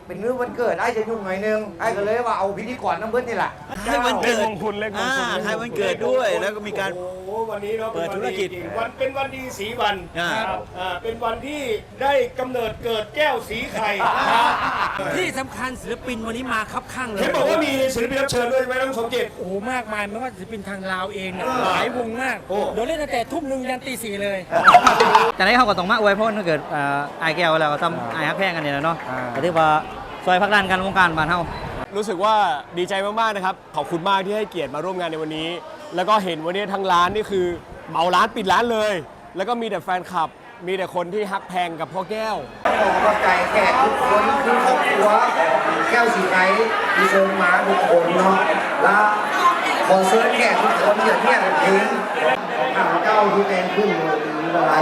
ເປັນມື້ວັນເກີດ ອ້າຍຈະຫຍຸ້ງໜ້ອຍໜຶ່ງ ອ້າຍກໍເລີຍວ່າເອົາພິທີກອນນຳເບິດນີ້ລະ ໃຫ້ວັນເກີດ ເລກມົງຄຸນ ເລກມົງຄຸນ ອ່າ ໃຫ້ວັນເກີດດ້ວຍ ແລ້ວກໍມີການເປີດທຸລະກິດ ເປີດທຸລະກິດ ວັນ ເປັນວັນດີສີວັນ ອ່າ ອ່າ ເປັນວັນທີ່ໄດ້ກຳເນີດເກີດແກ້ວສີໄຂ່ ທີ່ສຳຄັນ ສິລະປິນວັນນີ້ມາຄັບຂ້າງເລີຍ ເຫັນບອກວ່າມີສິລະປິນຮັບເຊີນດ້ວຍໃຊ່ໄໝ ນ້ອງສົມຈິດ? ໂອ້ ມາກມາຍ ແມ່ນວ່າສິລະປິນທາງລາວເອງ ເອີ ຫຼາຍວົງມາກ ໂອ້ ໂດດເລ່ນຕັ້ງແຕ່ທຸ່ມໜຶ່ງຢັນຕີສີ່ເລີຍ ຈັ່ງໃດເຮົາກໍຕ້ອງມາອວຍພອນວັນເກີດ ເອີ ອ້າຍແກ້ວ ແລ້ວກໍຊ້ຳ ອ່າ ອ້າຍຮັກແພງກັນນີ້ແຫຼະເນາະ ອ່າ ກໍຖືວ່າຊ່ອຍຜັກດັນກັນ ວົງການບ້ານເຮົາ. ຮູ້ສຶກວ່າດີໃຈມາກໆ ນະຄັບ ຂອບຄຸນມາກທີ່ໃຫ້ກຽດມາຮ່ວມງານໃນວັນນີ້ ແລ້ວກໍເຫັນວັນນີ້ທັງຮ້ານນີ້ຄືເໝົາຮ້ານ ປິດຮ້ານເລີຍ ແລ້ວກໍມີແຕ່ແຟນຄລັບ ມີແຕ່ຄົນທີ່ຮັກແພງກັບພໍ່ແກ້ວ. ຂໍຂອບໃຈແຂກທຸກຄົນ ຄືຄອບຄົວຂອງແກ້ວສີໄຂ່ ທີ່ເຊີນມາທຸກຄົນເນາະ ແລະ ຂໍເຊີນແຂກທຸກຄົນ ຢາກຮຽນເພງ ຂ້າພະເຈົ້າທີ່ແຕ່ງຂຶ້ນ ບໍ່ໄດ້.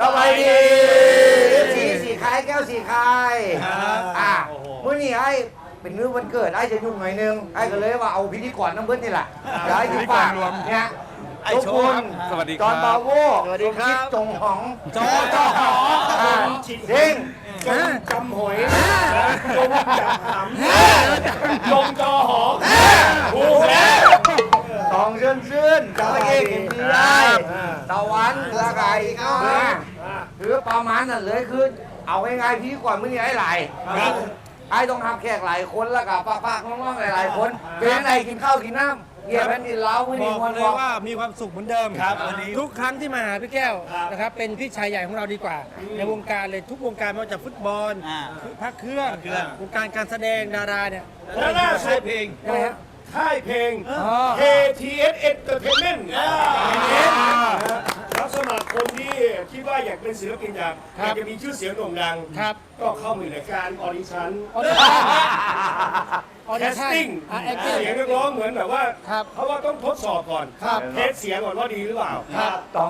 ສະບາຍດີ ເອັຟຊີສີໄຂ່ ແກ້ວສີໄຂ່ ອ່າ ມື້ນີ້ອ້າຍເປັນມື້ວັນເກີດ ອ້າຍຈະຫຍຸ້ງໜ້ອຍໜຶ່ງ ອ້າຍກໍເລີຍວ່າເອົາພິທີກອນນຳເບິດນີ້ລະ ດຽວອ້າຍຊິຝາກ ພິທີກອນລວມ ເນຍ ໄອ້ໂຊ ທຸກຄົນ ສະຫວັດດີ ຈອນບາໂວ ສະຫວັດດີ ສົມຈິດ ຈົງຫອງ ຈອ ຈອຫອ ອ່າ ເດ້ງ ຈົງຈຳຫອຍ ຈົງຈະຫຳ ຈົງຈອຫອ ຖືກແລ້ວ ຕອງເຊີນຊື່ນ ສະຫວັດດີ ສະຫວັນ ແລ້ວກະອີກ ຄືປະມານນັ້ນເລີຍ ຄືເອົາງ່າຍໆ ພິທີກອນມື້ນີ້ຫຼາຍ ອ້າຍຕ້ອງຮັບແຂກຫຼາຍຄົນ ແລ້ວກະຝາກໆ ນ້ອງໆ ຫຼາຍໆ ຄົນ ເປັນຈັ່ງໃດ ກິນເຂົ້າກິນນ້ຳ ເຫຍແຜ່ນດິນລາວມື້ນີ້ມ່ວນບໍ່? ບອກເລີຍວ່າມີຄວາມສຸກເໝືອນເດີມ ທຸກຄັ້ງທີ່ມາຫາພີ່ແກ້ວ ນະຄັບ ເປັນພີ່ຊາຍໃຫຍ່ຂອງເຮົາດີກວ່າ ໃນວົງການເລີຍ ທຸກວົງການ ບໍ່ວ່າຈະຟຸດບອນ ພະເຄື່ອງ ວົງການການສະແດງ ດາລາເນຍ ດາລາ ຄ້າຍເພງ ຄ້າຍເພງ ເອີ ເຄທີເອັສ Entertainment ລັບສະໝັກຄົນທີ່ຄິດວ່າຢາກເປັນສິລະປິນ ຢາກ ຢາກຈະມີຊື່ສຽງໂດ່ງດັງ ກໍເຂົ້າໄປໃນການອໍດິຊັນ ອໍດິຊັນ ແຄສຕິງ ສຽງນັກຮ້ອງ ເໝືອນແບບວ່າ ເຂົາວ່າຕ້ອງທົດສອບກ່ອນ ເທສສຽງກ່ອນວ່າດີຫຼືເປົ່າ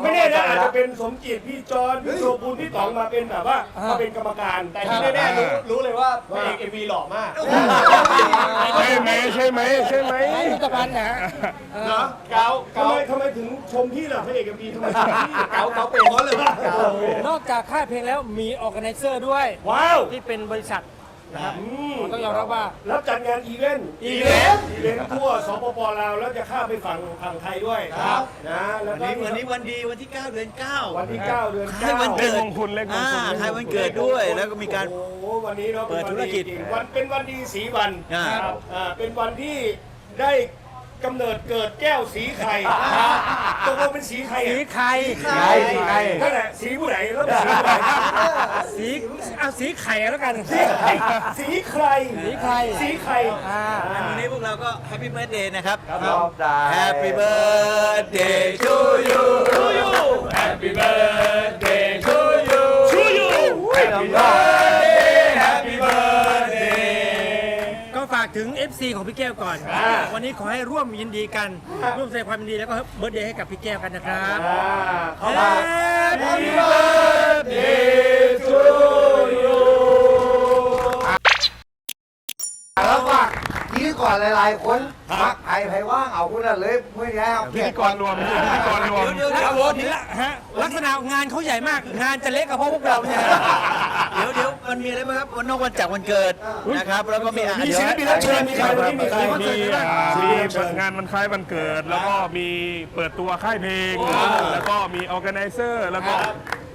ໄມ່ແນ່ນະ ອາດຈະເປັນສົມຈິດ ພີ່ຈອນ ພີ່ໂຊບຸນ ພີ່ຕອງ ມາເປັນແບບວ່າ ມາເປັນກຳມະການ ແຕ່ທີ່ແນ່ໆ ຮູ້ເລີຍວ່າພະເອກເອັມວີຫຼໍ່ມາກ ໃຊ່ໄໝ ໃຊ່ໄໝ ໃຊ່ໄໝ ໃຫ້ຕະບັນນະ ເນາະ ເກົາ ເກົາ ທຳໄມ ທຳໄມເຖິງຊົມພີ່ລະ ພະເອກເອັມວີ ທຳໄມເປັນພີ່ ເກົາ ເກົາເປໝົດເລີຍ ນອກຈາກຄ້າຍເພງແລ້ວ ມີ organizer ດ້ວຍ ວ້າວ ທີ່ເປັນບໍລິສັດ ນະຄັບ ຕ້ອງຍອມຮັບວ່າ ຮັບຈັດງານອີເວັນ ອີເວັນ ອີເວັນທົ່ວ ສປປ ລາວ ແລ້ວຈະຂ້າມໄປຝັ່ງ ຝັ່ງໄທດ້ວຍ ນະ ແລ້ວກໍ ວັນນີ້ວັນດີ ວັນທີເກົ້າ ເດືອນເກົ້າ ວັນທີເກົ້າ ເດືອນເກົ້າ ເລກມົງຄຸນ ເລກມົງຄຸນ ອ່າ ຄ້າຍວັນເກີດດ້ວຍ ແລ້ວກໍມີການ ໂອ້ ວັນນີ້ເນາະ ເປີດທຸລະກິດ ເປັນວັນດີສີວັນ ອ່າ ເປັນວັນທີ່ ໄດ້ກຳເນີດເກີດແກ້ວສີໄຂ່ ຕົກລົງເປັນສີໃຜ? ສີໄຂ່ ສີໄຂ່ ນັ້ນແຫຼະ ສີຜູ້ໃດ ແລ້ວເປັນສີຜູ້ໃດ? ສີ ເອົາສີໄຂ່ແລ້ວກັນ ສີ ສີໃຄ ສີໄຂ່ ສີໄຂ່ ອ່າ ວັນນີ້ພວກເຮົາກໍ Happy Birthday ນະຄັບ Happy Birthday to you Happy Birthday to you Happy Birthday Happy Birthday ກໍຝາກເຖິງ ເອັຟຊີ ຂອງພີ່ແກ້ວກ່ອນ ອ່າ ວັນນີ້ຂໍໃຫ້ຮ່ວມຍິນດີກັນ ຮ່ວມສະແດງຄວາມຍິນດີ ແລ້ວກໍເບີດເດໃຫ້ກັບພີ່ແກ້ວກັນນະຄັບ ອ່າ Happy Birthday to you ແລ້ວຝາກພິທີກອນຫຼາຍໆຄົນ ມັກໃຜໃຜວ່າງເອົາຜູ້ນັ້ນເລີຍ ມື້ນີ້ ພິທີກອນລວມ ພິທີກອນລວມ ດຽວໆ ດຽວ ດຽວ ດຽວ ດຽວ ລັກສະນະງານເຂົາໃຫຍ່ມາກ ງານຈະເລັກກໍເພາະພວກເຮົານີ້ແຫຼະ ດຽວໆ ມັນມີອະໄລບ້າງຄັບ ວັນນອກວັນຈາກວັນເກີດ ນະຄັບ ແລ້ວກໍມີ ມີສິລະປິນຮັບເຊີນ ມີໃຄ ວັນນີ້ມີໃຄ ມີ ອ່າ ງານວັນຄ້າຍວັນເກີດ ແລ້ວກໍມີເປີດຕົວຄ້າຍເພງ ແລ້ວກໍມີ organizer ແລ້ວກໍ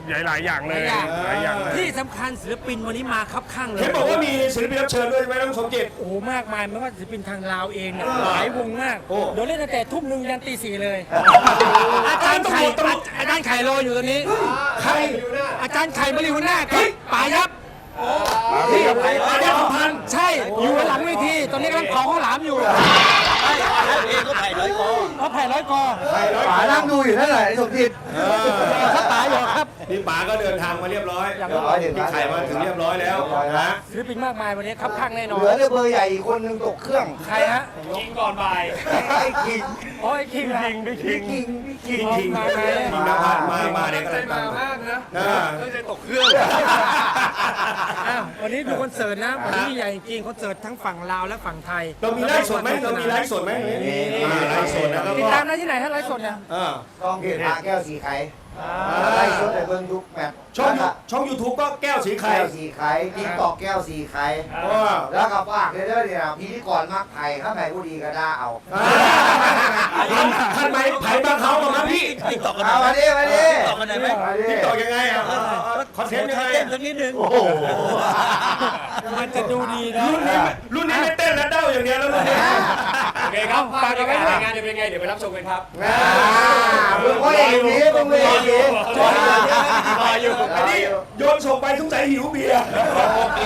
ຫຼາຍໆຢ່າງເລີຍ ຫຼາຍຢ່າງ ຫຼາຍຢ່າງເລີຍ ທີ່ສຳຄັນ ສິລະປິນວັນນີ້ມາຄັບຂ້າງເລີຍ ເຫັນບອກວ່າມີສິລະປິນຮັບເຊີນດ້ວຍ ໄວ້ນຳສົມຈິດ ໂອ້ໂຫ ມາກມາຍ ບໍ່ວ່າຈະເປັນທາງລາວເອງ ເອີ ຫຼາຍວົງມາກ ໂອ້ ໂດຍເລີ່ມຕັ້ງແຕ່ທຸ່ມໜຶ່ງຢັນຕີສີ່ເລີຍ ອາຈານໄຂ່ ອາຈານໄຂ່ລໍຢູ່ຕອນນີ້ ໃຄ ອາຈານໄຂ່ ມະລິຫົວໜ້າ ກັບປາຍັບ ປາຍັບ ປາຍັບຄຳພັນ ໃຊ່ ຢູ່ຫຼັງເວທີ ຕອນນີ້ກຳລັງເຜົາເຂົ້າຫຼາມຢູ່ ເອີ ເຂົາໄຜ່ຮ້ອຍກໍ ເຂົາໄຜ່ຮ້ອຍກໍ ປານັ່ງດູຢູ່ນັ້ນແຫຼະ ສົມຈິດ ເອີ ເຂົາຕາຍຢູ່ຄັບ ນີ້ປາກໍເດີນທາງມາຮຽບຮ້ອຍ ຮຽບຮ້ອຍ ເດີນທາງ ໄຂ່ມາເຖິງຮຽບຮ້ອຍແລ້ວ ຮຽບຮ້ອຍແລ້ວ ນະ ສິລະປິນມາກມາຍ ວັນນີ້ຄັບຂ້າງແນ່ນອນ ເຫຼືອແຕ່ເບີໃຫຍ່ອີກຄົນໜຶ່ງຕົກເຄື່ອງ ໃຄຮະ? ກິນກ່ອນບ່າຍ ໄອ້ຄິງ ໂອ້ຍ ຄິງ ຄິງ ຄິງ ຄິງ ຄິງ ມາ ມາ ມາ ມາ ມາ ເດີນທາງມາ ມາ ມາ ເດີນທາງມາ ເດີນທາງມາ ເດີນທາງມາ ເອີ ເອີ ຕົກເຄື່ອງ ອ້າວ ວັນນີ້ດູຄອນເສີດນະ ວັນນີ້ຍິ່ງໃຫຍ່ຈິງໆ ຄອນເສີດທັງຝັ່ງລາວ ແລະ ຝັ່ງໄທ ເຮົາມີໄລຟ໌ສົດໄໝ? ເຮົາມີໄລຟ໌ສົດໄໝ? ມີ ມີໄລຟ໌ສົດນະ ຕິດຕາມໄດ້ທີ່ໄຫນຮະ ໄລຟ໌ສົດນະ? ເອີ ຊ່ອງເພຈ ອ່າ ປາແກ້ວສີໄຄ ອ່າ ໄລຟ໌ສົດໃຫ້ເບິ່ງທຸກແມັດ ຊ່ອງ ຊ່ອງຢູທູບກໍແກ້ວສີໄຄ ແກ້ວສີໄຄ ຕິກຕັອກແກ້ວສີໄຄ ອ່າ ແລ້ວກໍຝາກເດີ ເດີ ພິທີກອນມັກໃຜ ຄັນໃຜບໍ່ດີກໍດ່າເອົາ ອ່າ ຄັນ ຄັນໃຜ ໃຜມັກເຮົາກໍມາພີ້ ຕິກຕັອກກັນ ອ່າ ມາດີ ມາດີ ຕິກຕັອກກັນໄດ້ໄໝ? ມາດີ ຕິກຕັອກຍັງໄງອ່ະ? ເອີ ເອີ ເອີ ຄອນເທັນຍັງໄງ? ເຕັ້ນສັກນິດໜຶ່ງ ໂອ້ໂຫ ມັນຈະດູດີເນາະ ລຸ້ນນີ້ ລຸ້ນນີ້ໄມ່ເຕັ້ນແລ້ວເດົ້າຢ່າງດຽວແລ້ວລຸ້ນນີ້ ໂອເຄຄັບ ຝາກເອົາໄວ້ ງານຈະເປັນໄງ ດຽວໄປຮັບຊົມກັນຄັບ ອ່າ ເບິ່ງພໍ່ເອກດີ ເບິ່ງພໍ່ເອກດີ ລໍຢູ່ ອັນນີ້ໂຍນສົ່ງໄປສົງໄສຫິວເບຍ ໂອເຄ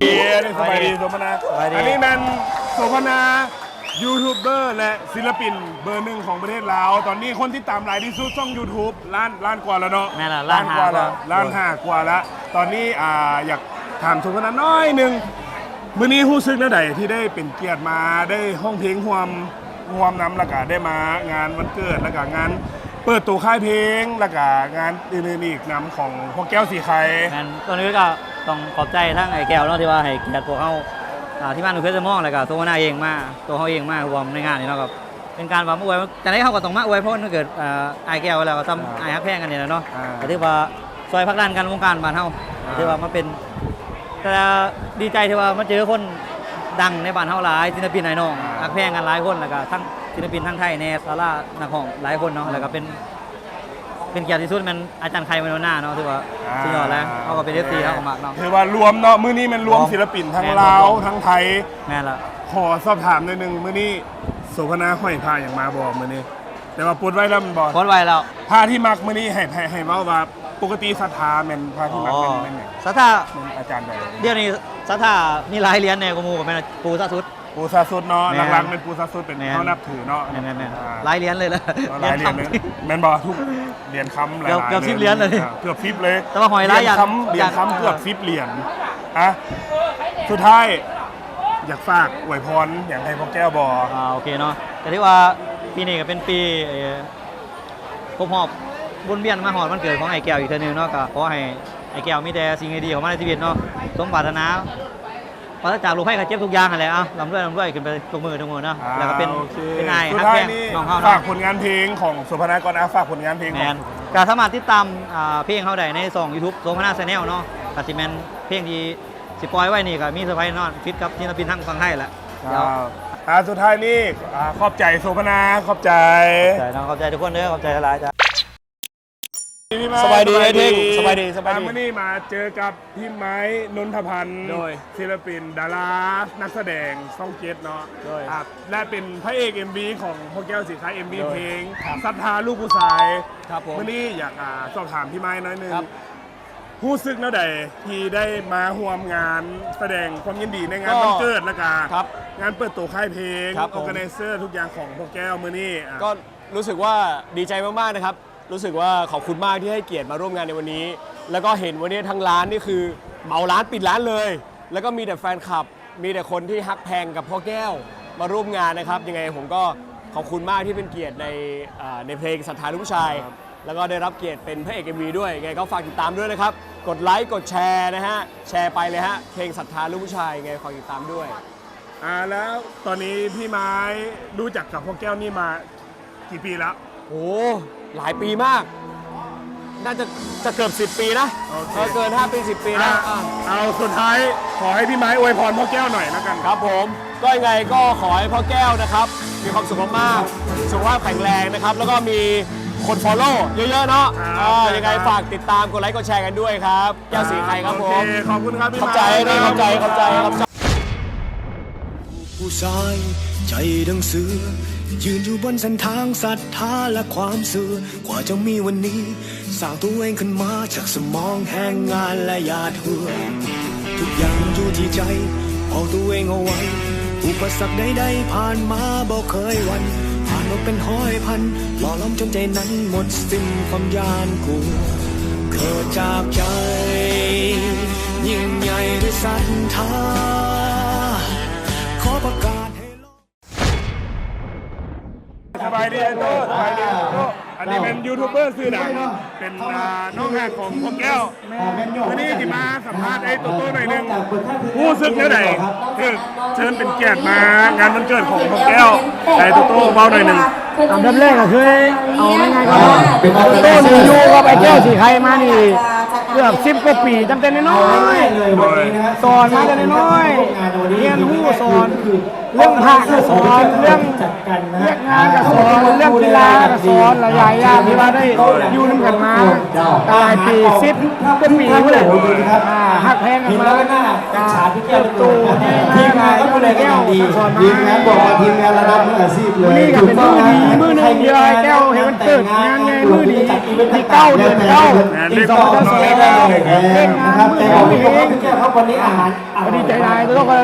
ເອີ ສະບາຍດີ ສະບາຍດີ ໂສພະນາ ສະບາຍດີ ອັນນີ້ແມ່ນໂສພະນາ ຢູທູບເບີ ແລະ ສິລະປິນເບີໜຶ່ງຂອງປະເທດລາວ ຕອນນີ້ຄົນຕິດຕາມຫຼາຍທີ່ສຸດຊ່ອງຢູທູບ ລ້ານ ລ້ານກວ່າແລ້ວເນາະ ແມ່ນລະ ລ້ານກວ່າແລ້ວ ລ້ານຫ້າກວ່າແລ້ວ ຕອນນີ້ ອ່າ ຢາກຖາມໂສພະນາໜ້ອຍໜຶ່ງ ມື້ນີ້ຮູ້ສຶກແນວໃດທີ່ໄດ້ເປັນກຽດມາ ໄດ້ຮ້ອງເພງຮ່ວມ ຮ່ວມນຳ ແລ້ວກະໄດ້ມາງານວັນເກີດ ແລ້ວກະງານເປີດໂຕຄ້າຍເພງ ແລ້ວກະງານອື່ນໆອີກນຳຂອງພວກແກ້ວສີໄຄ ແມ່ນ ກ່ອນອື່ນກໍຕ້ອງຂອບໃຈທາງອ້າຍແກ້ວເນາະ ທີ່ວ່າໃຫ້ກຽດພວກເຮົາ ອ່າ ທີມງານໜູເພິດສະໝອງ ແລ້ວກະໂສພະນາເອງມາ ໂຕເຮົາເອງມາຮ່ວມໃນງານນີ້ເນາະ ກໍເປັນການວ່າມາອວຍ ຈັ່ງໃດເຮົາກໍຕ້ອງມາອວຍພອນວັນເກີດ ອ່າ ອ້າຍແກ້ວ ແລ້ວກໍຊ່ຳ ອ່າ ອ້າຍຮັກແພງກັນນີ້ແຫຼະເນາະ ອ່າ ກໍຖືວ່າຊ່ອຍຜັກດັນກັນວົງການບ້ານເຮົາ ອ່າ ກໍຖືວ່າມາເປັນ ແຕ່ດີໃຈທີ່ວ່າມາເຈີຄົນດັງໃນບ້ານເຮົາຫຼາຍ ສິລະປິນອ້າຍນ້ອງ ອ່າ ຮັກແພງກັນຫຼາຍຄົນ ແລ້ວກະທັງສິລະປິນທາງໄທແດ່ ດາລານັກຮ້ອງຫຼາຍຄົນເນາະ ອ່າ ແລ້ວກະເປັນ ເປັນກຽດທີ່ສຸດແມ່ນອາຈານໄຂ່ ມະໂນນາເນາະ ຖືວ່າ ອ່າ ສຸດຍອດແລ້ວ ເຮົາກໍເປັນເອັຟຊີເຮົາກໍມັກເນາະ ຖືວ່າລວມເນາະ ມື້ນີ້ແມ່ນລວມ ລວມ ສິລະປິນທັງລາວ ລວມ ທັງໄທ ແມ່ນລະ ຂໍສອບຖາມໜ້ອຍໜຶ່ງ ມື້ນີ້ໂສພະນາຫ້ອຍພະຫຍັງມາບໍ່ມື້ນີ້? ແຕ່ວ່າປົດໄວ້ແລ້ວແມ່ນບໍ່? ປົດໄວ້ແລ້ວ ພະທີ່ມັກມື້ນີ້ໃຫ້ ໃຫ້ ໃຫ້ເວົ້າວ່າ ປົກກະຕິສັດທາແມ່ນ ພະທີ່ມັກແມ່ນ ອໍ ແມ່ນຫຍັງ? ສັດທາ ແມ່ນອາຈານໃດ? ດຽວນີ້ສັດທາມີຫຼາຍຫຼຽນແດ່ກວ່າໝູ່ ກໍແມ່ນປູ່ສາສຸດ ປູ່ສາສຸດເນາະ ແມ່ນ ຫຼັກໆແມ່ນປູ່ສາສຸດເປັນ ແມ່ນ ເຮົານັບຖືເນາະ ແມ່ນໆໆ ອ່າ ຫຼາຍຫຼຽນເລີຍລະ ເອີ ຫຼາຍຫຼຽນເລີຍ ແມ່ນບໍ່? ທຸກຫຼຽນຄຳຫຼາຍໆ ເກືອບ ເກືອບສິບຫຼຽນເລີຍ ອ່າ ເກືອບສິບເລີຍ ແຕ່ວ່າຫ້ອຍຫຼາຍ ຫຼຽນຄຳ ຫຼຽນຄຳເກືອບສິບຫຼຽນ ອ່ະ ສຸດທ້າຍ ຢາກຝາກອວຍພອນຫຍັງໃຫ້ພວກແກ້ວບໍ່? ອ່າ ໂອເຄເນາະ ກໍຖືວ່າປີນີ້ກໍເປັນປີ ເອີ ຄົບຮອບວົນວຽນມາຮອດວັນເກີດຂອງອ້າຍແກ້ວອີກເທື່ອໜຶ່ງເນາະ ກໍຂໍໃຫ້ອ້າຍແກ້ວມີແຕ່ສິ່ງດີໆເຂົ້າມາໃນຊີວິດເນາະ ສົມປາດຖະໜາ ປາສະຈາກໂລກໄພໄຂ້ເຈັບທຸກຢ່າງຫັ້ນແຫຼະ ເອົ້າ ລ່ຳລວຍ ລ່ຳລວຍຂຶ້ນໄປທຸກມື້ທຸກມື້ເນາະ ອ່າ ແລ້ວກໍເປັນ ໂອເຄ ເປັນອ້າຍ ສຸດທ້າຍນີ້ ຮັກແພງນ້ອງເຮົາເນາະ ຝາກຜົນງານເພງຂອງໂສພະນາກ່ອນ ອ່າ ຝາກຜົນງານເພງຂອງ ແມ່ນ ກໍສາມາດຕິດຕາມ ອ່າ ເພງເຮົາໄດ້ໃນຊ່ອງຢູທູບ ໂສພະນາ Channel ເນາະ ກໍຊິແມ່ນເພງທີ່ ຊິປ່ອຍໄວ້ນີ້ກໍມີເຊີໄພແນ່ນອນ ຟີດກັບສິນລະປິນທາງຝັ່ງໄທແຫຼະ ອ່າ ອ່າ ສຸດທ້າຍນີ້ ອ່າ ຂອບໃຈໂສພະນາ ຂອບໃຈ ຂອບໃຈເນາະ ຂອບໃຈທຸກຄົນເດີ ຂອບໃຈຫຼາຍໆ ຈ້າ ສະບາຍດີ ສະບາຍດີ ສະບາຍດີ ອ່າ ມື້ນີ້ມາເຈີກັບ ພິມໄມ້ ນົນທະພັນ ໂດຍ ສິລະປິນ ດາລາ ນັກສະແດງ ຊ່ອງເຈັດເນາະ ໂດຍ ອ່າ ແລະ ເປັນພະເອກເອັມວີຂອງພວກແກ້ວສີໄຄ ເອັມວີ ໂດຍ ເພງ ສັດທາລູກຜູ້ຊາຍ ຄັບຜົມ ມື້ນີ້ຢາກ ອ່າ ສອບຖາມພີ່ໄມ້ໜ້ອຍໜຶ່ງ ຮູ້ສຶກແນວໃດທີ່ໄດ້ມາຮ່ວມງານສະແດງຄວາມຍິນດີໃນງານ ກໍ ວັນເກີດ ແລ້ວກະ ຄັບ ງານເປີດໂຕຄ້າຍເພງ ຄັບຜົມ organizer ທຸກຢ່າງຂອງພວກແກ້ວມື້ນີ້ ອ່າ ກໍຮູ້ສຶກວ່າດີໃຈມາກໆ ນະຄັບ ຮູ້ສຶກວ່າຂອບຄຸນມາກທີ່ໃຫ້ກຽດມາຮ່ວມງານໃນວັນນີ້ ແລ້ວກໍເຫັນວັນນີ້ທັງຮ້ານນີ້ຄືເໝົາຮ້ານປິດຮ້ານເລີຍ ແລ້ວກໍມີແຕ່ແຟນຄລັບ ມີແຕ່ຄົນທີ່ຮັກແພງກັບພໍ່ແກ້ວມາຮ່ວມງານນະຄັບ ຍັງໄງຜົມກໍຂອບຄຸນມາກທີ່ເປັນກຽດໃນ ເອີ ໃນເພງສັດທາລູກຜູ້ຊາຍ ແລ້ວກໍໄດ້ຮັບກຽດເປັນພະເອກເອັມວີດ້ວຍ ຍັງໄງກໍຝາກຕິດຕາມດ້ວຍນະຄັບ ກົດໄລ ກົດແຊນະຮະ ແຊໄປເລີຍຮະ ເພງສັດທາລູກຜູ້ຊາຍ ຍັງໄງຝາກຕິດຕາມດ້ວຍ. ອ່າ ແລ້ວຕອນນີ້ພີ່ໄມ້ຮູ້ຈັກກັບພວກແກ້ວນີ້ມາ กี่ปีแล้ว? ໂอ้ หลายปีมาก น่าจะ จะเกือบสิบปีนะ โอเค เออ เกินห้าปี สิบปีนะ อ่ะ อ่ะ เอาสุดท้ายขอให้พี่ไม้อวยพรพ่อแก้วหน่อยแล้วกัน ครับผม ก็ยังไงก็ขอให้พ่อแก้วนะครับ มีความสุขมากๆ สุขภาพแข็งแรงนะครับ แล้วก็มีคน follow เยอะๆ เนาะ ครับ อ่า ครับ ยังไงฝากติดตาม กดไลค์ กดแชร์กันด้วยครับ แก้วศรีไครครับผม โอเค ขอบคุณครับพี่ไม้ ขอบใจพี่ ขอบใจ ขอบใจ ขอบใจ ผู้ชายใจดังเสือ ยืนอยู่บนเส้นทางศรัทธาและความเชื่อ กว่าจะมีวันนี้ สร้างตัวเองขึ้นมาจากสมองแรงงานและหยาดเหงื่อ ทุกอย่างมันอยู่ที่ใจ เอาตัวเองเอาไว้ อุปสรรคใดๆ ผ่านมาบ่เคยหวั่น ผ่านมาเป็นร้อยพัน หล่อหลอมจนใจนั้นหมดสิ้นความหยาดกลัว เกิดจากใจ ยิ่งใหญ่ด้วยศรัทธา ขอประกาศให้โลก สบายดีไอ้โต้ สบายดีไอ้โต้ อันนี้เป็นยูทูบเบอร์ชื่อดัง เป็น อ่า น้องฮักของพ่อแก้ว มื้อนี้สิมาสัมภาษณ์ไอ้โตโต้หน่อยหนึ่ง รู้สึกแนวใด คือเชิญเป็นเกียรติมางานวันเกิดของพ่อแก้ว ไอ้โตโต้เว้าหน่อยหนึ่ง อันดับแรกก็คือ เอาง่ายๆ ก็คือ โตโต้นี่อยู่กับไอ้แก้วศรีไครมานี่เกือบสิบกว่าปี ตั้งแต่น้อยๆ สอนมาแต่น้อยๆ เรียนรู้สอน เรื่องพระก็สอน เรื่องเวียกงานก็สอน เรื่องกีฬาก็สอน หลายๆ อย่างที่ว่าได้อยู่นำกันมา หลายปี สิบกว่าปีพุ้นแหละ อ่า ฮักแพงกันมา อ่า เติบโตมา ทีมงานก็ดูแลกันอย่างดี สอนมา ทีมงานบอกว่าทีมงานระดับมืออาชีพเลย มื้อนี้ก็เป็นมื้อดีมื้อหนึ่งที่แก้วเฮ็ดวันเกิด งานใหญ่มื้อดี ที่เก้าเดือนเก้า ปีสองพันยี่สิบเอ็ด เฮ็ดงานมื้อดี ก็ดีใจหลาย แล้วก็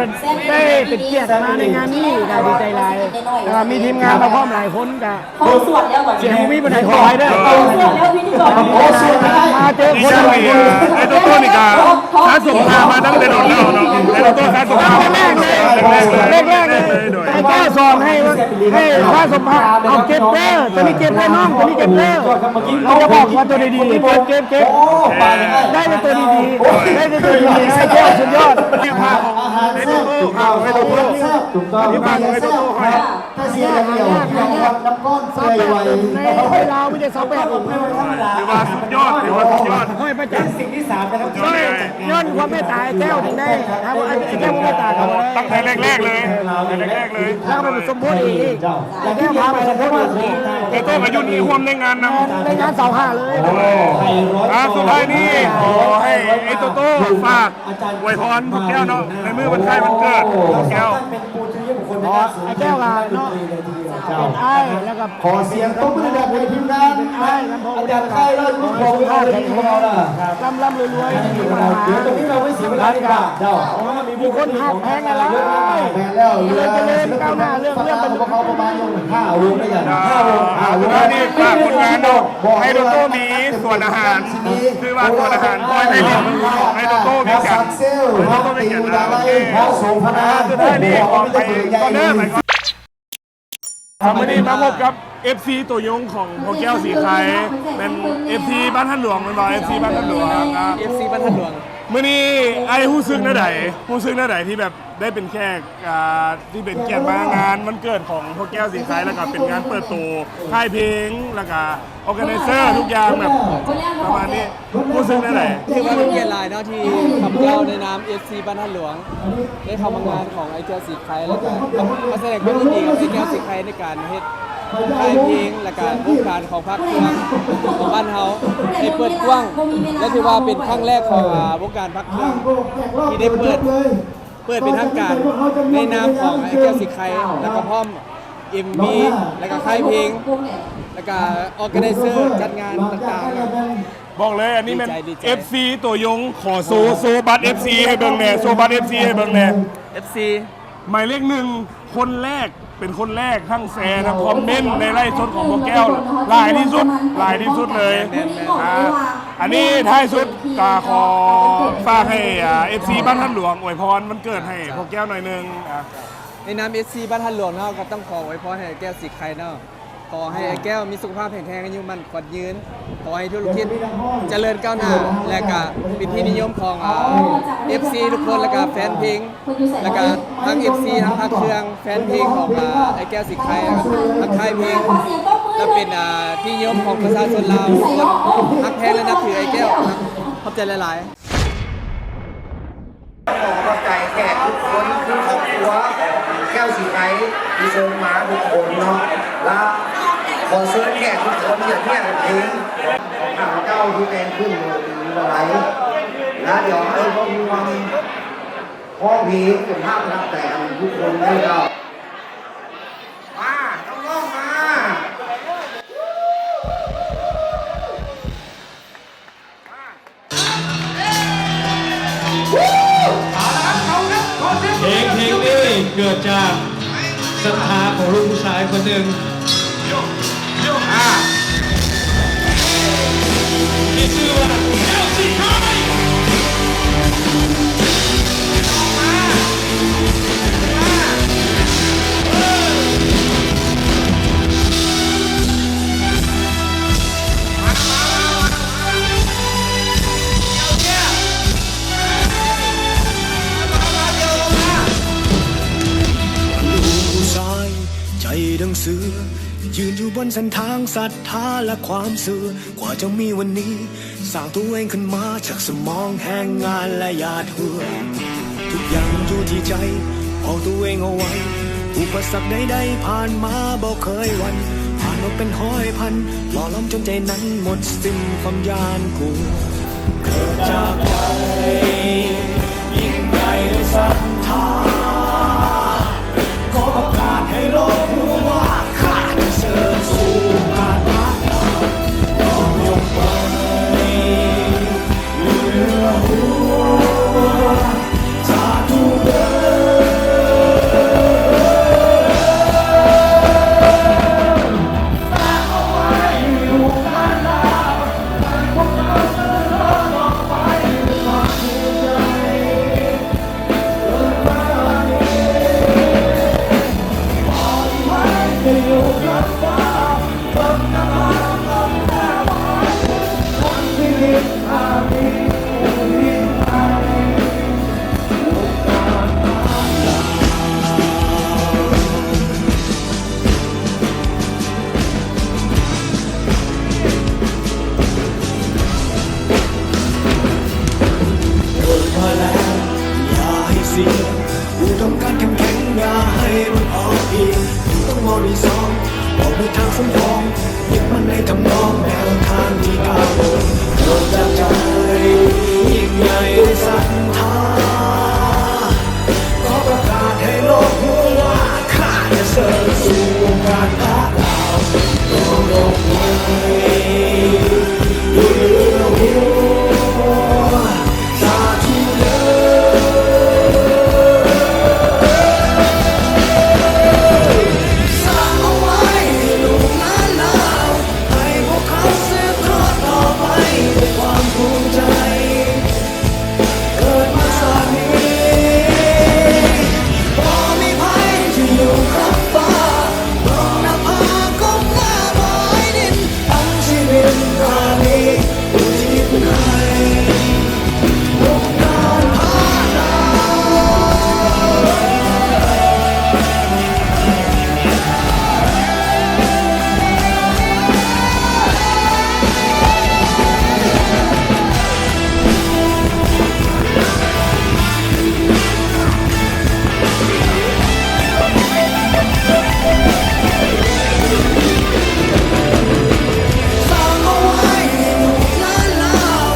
ได้เป็นเกียรติมาในงานนี้ ก็ดีใจหลาย แล้วก็มีทีมงานมาพร้อมหลายคน ก็ โอ้ สวดแล้วบัดนี้ เสียงบ่มีปานใด ขออภัยเด้อ โอ้ สวดแล้วพิธีกร โอ้ สวดแล้ว มาเจอคนหลายคน ไอ้โตโต้นี่ก็สะสมพระมาตั้งแต่โดนแล้วเนาะ ไอ้โตโต้สะสมพระ แรกๆ เลย แรกๆ เลย ไอ้แก้วสอนให้ ให้สะสมพระ เอาเก็บเด้อ ตัวนี้เก็บเด้อน้อง ตัวนี้เก็บเด้อ เราจะบอกว่าตัวดีๆ เก็บ เก็บ เก็บ ได้แต่ตัวดีๆ ได้แต่ตัวดีๆ ไอ้แก้วสุดยอด เนี่ยพระของไอ้โตโต้ พระของไอ้โตโต้ ถูกต้อง นี่พระของไอ้โตโต้ ถ้าเสียอย่างเดียว น้ำก้อนเปื่อยไว ในลาวมีแต่ซาวแปดองค์ ถือว่าสุดยอด ถือว่าสุดยอด ห้อยพระจันทร์ สิ่งที่สามนะครับ ย้อนความเมตตาไอ้แก้วถึงได้ ครับ ไอ้แก้วเมตตาเขา ตั้งแต่แรกๆ เลย ตั้งแต่แรกๆ เลย แล้วก็ไปสมโพธิอีก ไอ้แก้วพาไปสมโพธิอีก ไอ้โต้ก็อยู่นี่ร่วมในงานนำ ในงานเสาห้าเลย อ่า สุดท้ายนี้ขอให้ไอ้โตโต้ฝาก อวยพรพ่อแก้วเนาะ ในมื้อวันคล้ายวันเกิดพ่อแก้ว อ๋อ ไอ้แก้วก็เนาะ เป็นอ้าย แล้วก็ขอเสียงตบมือดังให้ทีมงาน เป็นอ้ายนำพ่อ อาจารย์ไคร ราชบุตร ของเราเลยทีเดียวนะ ร่ำๆ รวยๆ เดี๋ยวตรงนี้เราไม่เสียเวลาดีกว่า เจ้า มีคนฮักแพงกันหลาย แม่นแล้ว เหลือ เจริญก้าวหน้า เรื่อง เรื่อง พวกเขาประมาณห้าวงด้วยกัน ห้าวง ห้าวง สุดท้ายนี้ฝากผลงานเนาะ ให้โตโต้มีสวนอาหาร ชื่อว่าสวนอาหารพลอยไพริน ให้โตโต้มีจัด ให้โตโต้มีจัด โอเค สุดท้ายนี้ขอไปก่อนเด้อ มื้อนี้มาพบกับ เอฟซี ตัวยงของพ่อแก้วศรีไคร เป็น เอฟซี บ้านท่านหลวง แม่นบ่ เอฟซี บ้านท่านหลวง อ่า เอฟซี บ้านท่านหลวง มื้อนี้อ้ายรู้สึกแนวใด รู้สึกแนวใดที่แบบได้เป็นแขก อ่า ที่เป็นเกียรติมางานวันเกิดของพ่อแก้วศรีไคร แล้วก็เป็นงานเปิดตัวค่ายเพลง แล้วก็ organizer ทุกอย่างแบบประมาณนี้ รู้สึกแนวใด ถือว่าเป็นเกียรติหลายเนาะ ที่ข้าพเจ้าในนาม เอฟซี บ้านท่านหลวง ได้เข้ามางานของไอ้แก้วศรีไคร แล้วก็มาแสดงความยินดีกับไอ้แก้วศรีไครในการเฮ็ดค่ายเพลง แล้วก็วงการของภาคเครื่องของบ้านเฮาให้เปิดกว้าง และถือว่าเป็นครั้งแรกของ อ่า วงการภาคเครื่องที่ได้เปิด เปิดเป็นทางการในนามของไอ้แก้วศรีไคร แล้วก็พร้อม เอ็มวี แล้วก็ค่ายเพลง แล้วก็ organizer จัดงานต่างๆ บอกเลย อันนี้แม่น ดีใจ ดีใจ เอฟซี ตัวยง ขอโชว์ โชว์บัตร เอฟซี ให้เบิ่งแหน่ โชว์บัตร เอฟซี ให้เบิ่งแหน่ เอฟซี หมายเลขหนึ่ง คนแรก เป็นคนแรก ทั้งแชร์ ทั้งคอมเมนต์ ในไลฟ์สดของพ่อแก้ว หลายที่สุด หลายที่สุดเลย แม่นๆ อ่า อันนี้ท้ายสุดก็ขอฝากให้ อ่า เอฟซี บ้านท่านหลวงอวยพรวันเกิดให้พ่อแก้วหน่อยหนึ่ง อ่า ในนาม เอฟซี บ้านท่านหลวงเนาะ ก็ต้องขออวยพรให้แก้วศรีไครเนาะ ข ຂໍໃຫ້ອ້າຍແກ້ວມີສຸຂະພາບແຂງແຮງ, ອາຍຸໝັ້ນຂວັນຍືນ, ຂໍໃຫ້ທຸລະກິດຈະເລີນກ້າວໜ້າ ແລະກະເປັນທີ່ນິຍົມຂອງ ອາ ເອັຟຊີທຸກຄົນ ແລະກະແຟນເພງ ແລະກະທັງເອັຟຊີ ທັງພະເຄື່ອງ ແຟນເພງຂອງ ອາ ອ້າຍແກ້ວສີໄຄ ແລະກະທັງຄ້າຍເພງ ແລະເປັນ ອາ ທີ່ນິຍົມຂອງປະຊາຊົນລາວທຸກຄົນ ຮັກແພງ ແລະນັບຖືອ້າຍແກ້ວ. ຂອບໃຈຫຼາຍໆ. ຂໍຂອບໃຈແຂກທຸກຄົນ ຄືຄອບຄົວຂອງແກ້ວສີໄຄທີ່ເຊີນມາທຸກຄົນເນາະ ລະຂໍເຊີນແຂກທຸກຄົນ ຢາກຮຽນເພງຂອງຂ້າພະເຈົ້າທີ່ແຕ່ງຂຶ້ນເມື່ອປີກາຍ ລະດຽວເຮົາຊິມາຮ່ວມຮ້ອງເພງເປັນພາບປະທັບໃຈກັນທຸກຄົນເດີເຈົ້າ. ມາ ນ້ອງໆ ມາ. ເພງເພງນີ້ເກີດຈາກສັດທາຂອງລູກຜູ້ຊາຍຄົນໜຶ່ງ ທີ່ຊື່ວ່າ ແກ້ວສີໄຄ. ລູກຜູ້ຊາຍໃຈດັ່ງເສືອ ຢືນຢູ່ບົນເສັ້ນທາງສັດທາ ແລະ ຄວາມເຊື່ອ ກວ່າຈະມີວັນນີ້ ສ້າງຕົວເອງຂຶ້ນມາຈາກສະໝອງແຮງງານ ແລະ ຫຍາດເຫື່ອ. ທຸກຢ່າງຢູ່ທີ່ໃຈ ເອົາຕົວເອງເອົາໄວ້ ອຸປະສັກໃດໆຜ່ານມາບໍ່ເຄີຍຫວັ່ນ ຜ່ານມາເປັນຮ້ອຍພັນ ຫຼໍ່ຫຼອມຈົນໃຈນັ້ນໝົດສິ້ນຄວາມຢ້ານກົວ. ເກີດຈາກໃຈຍິ່ງໃຫຍ່ດ້ວຍສັດທາ ຂໍປະກາດໃຫ້ໂລກຮູ້ວ່າ ຂ້າຈະເຊີນສູ່ການພັດທະນາ ຍອມຍົກໄປ ເກີດມາແລ້ວຢ່າໃຫ້ເສຍ ອຸດົມການເຂັ້ມແຂງຢ່າໃຫ້ມັນອ່ອນເພຍ ຕ້ອງບໍ່ມີສອງ ອອກເດີນທາງສົມປອງ ຍຶດໝັ້ນໃນທຳນອງແນວທາງທີ່ກ້າວ ເກີດຈາກໃຈຍິ່ງໃຫຍ່ດ້ວຍສັດທາ ຂໍປະກາດໃຫ້ໂລກຮູ້ວ່າ ຂ້າຈະເຊີນສູ່ວົງການພະລາວ ໂລກໃຫຍ່ເຫຼືອຫົວ ສາທຸເດີ ສະເອົາໄວ້ໃຫ້ລູກຫຼານລາວ ໃຫ້ພວກເຂົາສືບທອດຕໍ່ໄປດ້ວຍຄວາມພູມໃຈ. ເກີດມາຊາດນີ້ ບໍ່ມີໃຜທີ່ຢູ່ກັບຟ້າ ເບິ່ງໜ້າຜາກົ້ມໜ້າບາຍດິນ ທັງຊີວິດຂ້ານີ້ອຸທິດໃຫ້ ສະເອົາໄວ້ໃຫ້ລູກຫຼານລາວ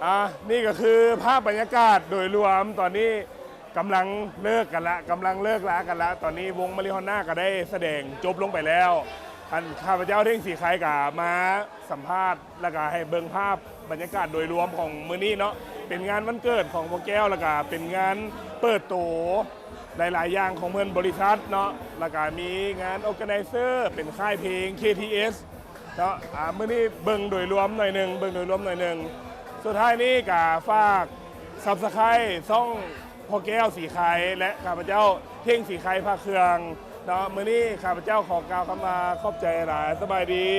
ອ່ະ ນີ້ກໍຄືພາບບັນຍາກາດໂດຍລວມ ຕອນນີ້ກຳລັງເລີກກັນລະ ກຳລັງເລີກລາກັນລະ. ຕອນນີ້ວົງມາຣິຮອນນາກໍໄດ້ສະແດງຈົບລົງໄປແລ້ວ. ອັນ ຂ້າພະເຈົ້າ ເທ່ງ ສີໄຄ ກໍມາສຳພາດ ແລ້ວກໍໃຫ້ເບິ່ງພາບບັນຍາກາດໂດຍລວມຂອງມື້ນີ້ເນາະ. ເປັນງານວັນເກີດຂອງພໍ່ແກ້ວ ແລ້ວກໍເປັນງານເປີດໂຕຫຼາຍໆຢ່າງຂອງເພິ່ນ ບໍລິສັດເນາະ. ແລ້ວກໍມີງານ organizer ເປັນຄ້າຍເພງ ເຄທີເອສ ເນາະ. ອ່າ ມື້ນີ້ເບິ່ງໂດຍລວມໜ້ອຍໜຶ່ງ ເບິ່ງໂດຍລວມໜ້ອຍໜຶ່ງ. ສຸດທ້າຍນີ້ກໍຝາກ Subscribe ຊ່ອງພໍ່ແກ້ວ ສີໄຄ ແລະ ຂ້າພະເຈົ້າ ເທ່ງ ສີໄຄ ພະເຄື່ອງເນາະ. ມື້ນີ້ຂ້າພະເຈົ້າຂໍກ່າວຄຳວ່າຂອບໃຈຫຼາຍ. ສະບາຍດີ.